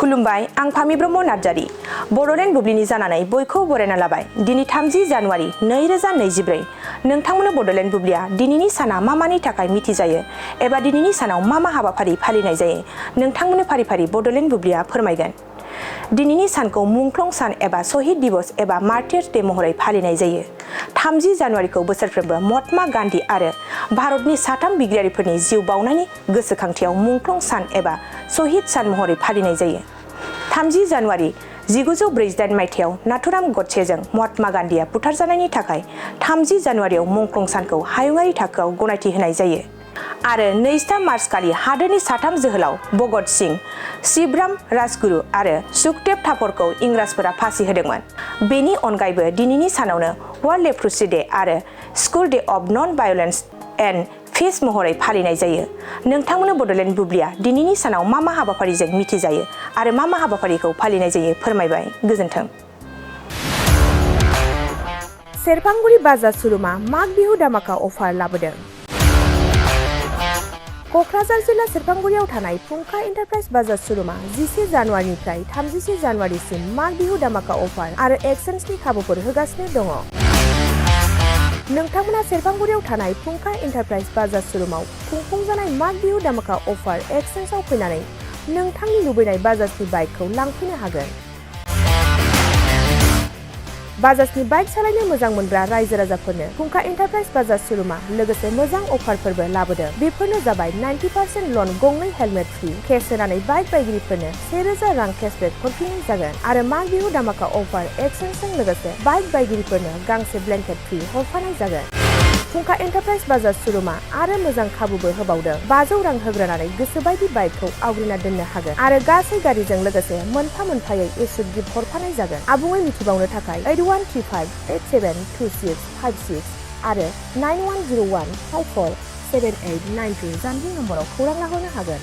खुलुमबाय आं फामि ब्रह्म नार्जारी बड'लेण्ड बुब्लिनि जानानै बयखौ बरायना लाबाय दिनै 30 जानुवारि 2024 नोंथांमोननो बड'लेण्ड बुब्लिया दिनैनि साना मा-मानि थाखाय मिथिजायो एबा दिनैनि सानाव मा हाबाफारि फालिनाय जायो नोंथांमोननो फारि-फारि बड'लेण्ड बुब्लिया फोरमायगोन। दिनैनि सानखौ मुंख्लं सान एबा शहीद दिवस एबा मार्टियार्स डे महरै फालिनाय जायो। 30 जानुवारिखौ बोसोरफ्रोमबो महात्मा गान्धी आरो भारतनि साथाम बिग्रायारिफोरनि जिउ बाउनायनि गोसोखांथियाव मुंख्लं सान एबा शहीद सान महरै फालिनाय जायो। 30 जानुवारि 1948 मायथाइयाव नाथुराम गडसेजों महात्मा गान्धीया बुथारजानायनि थाखाय 30 जानुवारियाव मुंख्लं सानखौ हायुङारि थाखोआव गनायथि होनाय जायो। आरो 2 मार्च खालि हादोरनि साथाम जोहोलाव भगत सिंह, शिवराम राजगुरु आरो सुखदेव थापरखौ इंराजफोरा फासि होदोंमोन। बेनि अनगायैबो दिनैनि सानावनो वर्ल्ड लेप्रसि डे आरो school day of non violence and peace महरै फालिनाय जायो। नोंथांमोननो बड'लेण्ड बुब्लिया दिनैनि सानाव मा हाबाफारिजों मिथिजायो आरो मा हाबाफारिखौ फालिनाय जायो फोरमायबाय। गोजोन्थों। सेरफांगुरि बाजार श'रुमा माग बिहु दामाका अफार लाबोदों। क'क्राझार जिल्ला सेरफांगुरियाव थानाय फुंखा एन्टारप्राइज बाजार श'रुमा 11 जानुवारिनिफ्राय 31 जानुवारिसिम माग बिहु दामाका अफार आरो एक्सचेन्जनि खाबुफोर होगासिनो दङ। नोंथांमोना सेरफांगुरियाव थानाय फुंखा एन्टारप्राइज बाजार श'रुमाव खुंफुंजानाय माग बिहु दामाका अफार एक्सचेन्जआव फैनानै नोंथांनि लुबैनाय बाजाजनि बाइकखौ लांफैनो हागोन। बाजाजनि बाइक सालायनो मोजां मोनग्रा रायजो राजाफोरनो फुंखा एन्टारप्राइज बाजार श'रुमा लोगोसे मोजां अफारफोरबो लाबोदों। बेफोरनो जाबाय 90% लन, गंनै हेलमेट फ्रि, केस होनानै बाइक बायगिरिफोरनो 1000 रां केसबेक हरफिननाय जागोन आरो माग बिहु दामाका अफार एक्सचेन्जजों लोगोसे बाइक बायगिरिफोरनो गांसे ब्लेंकेट फ्रि हरफानाय जागोन। फुंखा एन्टारप्राइज बाजार श'रुमा आरो मोजां खाबुबो होबावदों। 500 रां होग्रोनानै गोसोबायदि बाइकखौ आवग्रिना दोननो हागोन आरो गासै गारिजों लोगोसे मोनफा-मोनफायै इस्यु गिफ्ट हरफानाय जागोन। आबुङै मिथिबावनो थाखाय 8135872656 आरो 9101547892 जानबुं नम्बराव खौरां लाहरनो हागोन।